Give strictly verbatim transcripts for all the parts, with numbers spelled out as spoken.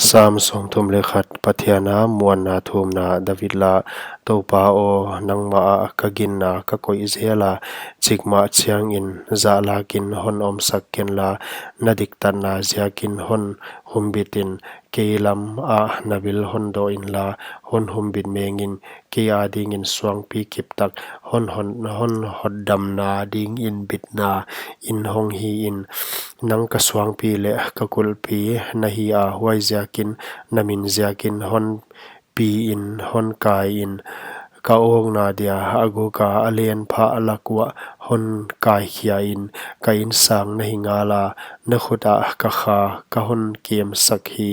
Sam sawmthum leh khat. Pathian a muanna thumna. David la. Toupa aw, nangmah ah ka ginna ka koih zel a, chikmah chiangin zahlakin hon omsak ken la, na diktatna ziakin hon humbit in. Kei lam ah na bil hon doh inla, hon humbit mengin. Kei adingin suangpi kiptak, hon, hon, hon hotdamna dingin bitna in hong hi in. Nang ka suangpi leh ka kulhpi na hi a, huaiziakin na min ziakin hon pi in, hon kai in. Ka awkna dia a guk a a lenphah lak uah hon kaikhia in. Ka insang na hi ngal a, na khut ah ka kha ka hon kemsak hi.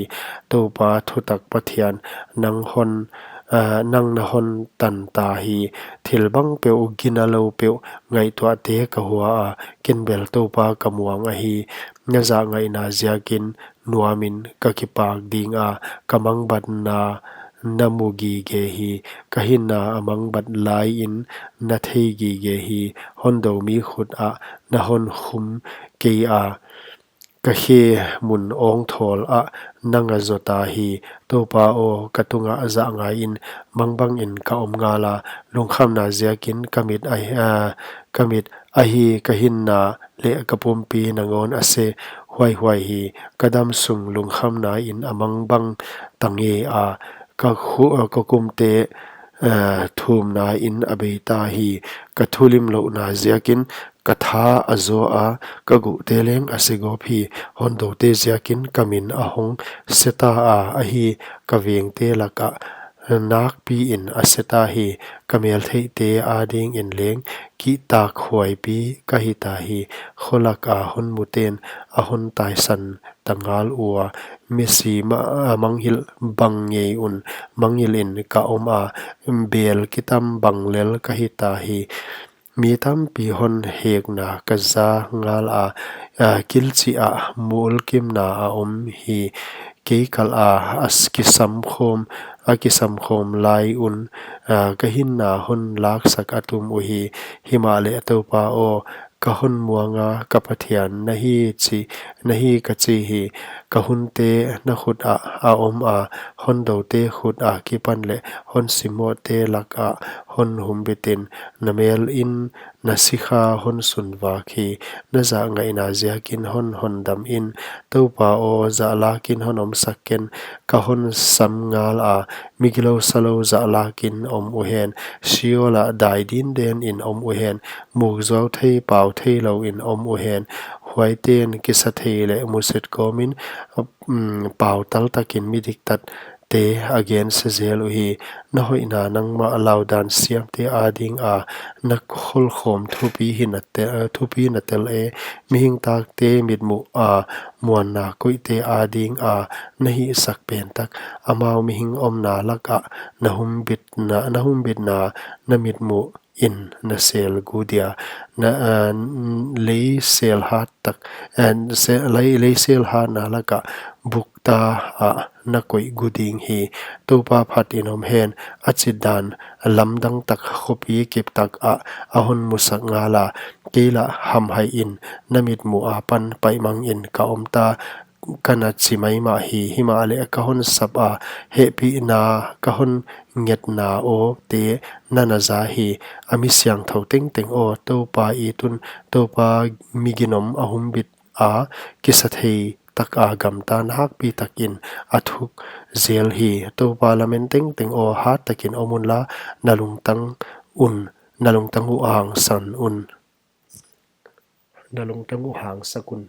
Toupa thutak Pathian, nang hon, ah, nang na hon tan ta hi. Thil bangpeuh, ginalou peuh ngaihtuahte ka hua a, ken bel Toupa ka muang ahi. Na zahngaihna ziakin nuamin ka kipak ding a, ka mangbatna na mu gige hi. Ka hinna a mangbat laiin na thei gige hi. Hondou mi khut ah na hon khum kei a, ka khe mun awngthawl ah nang a zota hi. Toupa aw, ka tungah zahngai in, mangbangin ka om ngal a. Lungkhamna ziakin ka mit a, ah, ka mit ahi, ka hinna leh ka pumpi nangawn a se huaihuai hi. Ka damsung lungkhamna in a mangbang ta ngei a, ka khu-, ka kumte, eh, thumna in a bei ta hi. Ka thulimlouhna ziakin ka tha a zaw a, ka guhte leng a se gawp hi. Hondoute ziakin ka min a hong se ta a, ahi, ka vengte lakah nakpiin a se ta hi. Ka meltheihte adingin leng kihtak huaipi ka hi ta hi. Kholak a hon muten a hon taisan ta ngal ua, misi ma-, a mangngilh bang ngei un mangngilhin ka om a, bel kitam bang lel ka hi ta hi. Mi tampi hon hekna ka za ngal a, a, kilchih ah mulkimna a om hi. Kei kal a, a s-, kisamkhawm, a kisamkhawm lai un, a, ka hinna hon laksak a tum uhi. Himahleh Toupa aw, ka hon muang a, ka Pathian na hi chi, na hi ka chi hi. Ka hunte na khut ah a om a, hondoute khut akipan leh hon simmohte lakah hon humbit in. Na mel in na sikha hon sunvak hi. Na zahngaihna ziakin hon hondam in. Toupa aw, zahlakin hon omsak ken. Ka hon sam ngal a, migilou salou zahlakin om uhen. Sheol ah dai dinden in om uhen. Mukzuau thei pau theilou in om uhen. Huaiten kisathei leh musit kawmin, mm, pautal takin mi diktatte a gense zel uhi. Na hoihna nangmah laudan siamte ading a na kholkhawm thupi hi na te-, thupi na tel e. Mihing takte mitmuh a muanna koihte ading a na hihsak pen tak, amau mihing omna lakah na humbitna, na humbitna na mitmuh in na sel gu dia, na, ah, leisel hat tak, ah, se-, lei, leisel hatna lakah bukta ah na koih gu ding hi. Toupa phatin om hen, a chitdan lamdang tak khopi kiptak ah a hon musak ngal a. Kei lah hamhaihin na mitmuh apan paimangin ka om ta, ka na chi maimah hi. Himahleh ka hon sap a, hehpihna ka hon ngetna awte na na za hi. A mi siangthou tengteng aw, Toupa it un. Toupa mi ginom a humbit a, kisathei tak a gamta nakpi takin a thuk zel hi. Toupa lamen tengteng aw, hat takin om unla, na lungtang un, na lungtang uh hangsan un. Na lungtang uh hangsak un.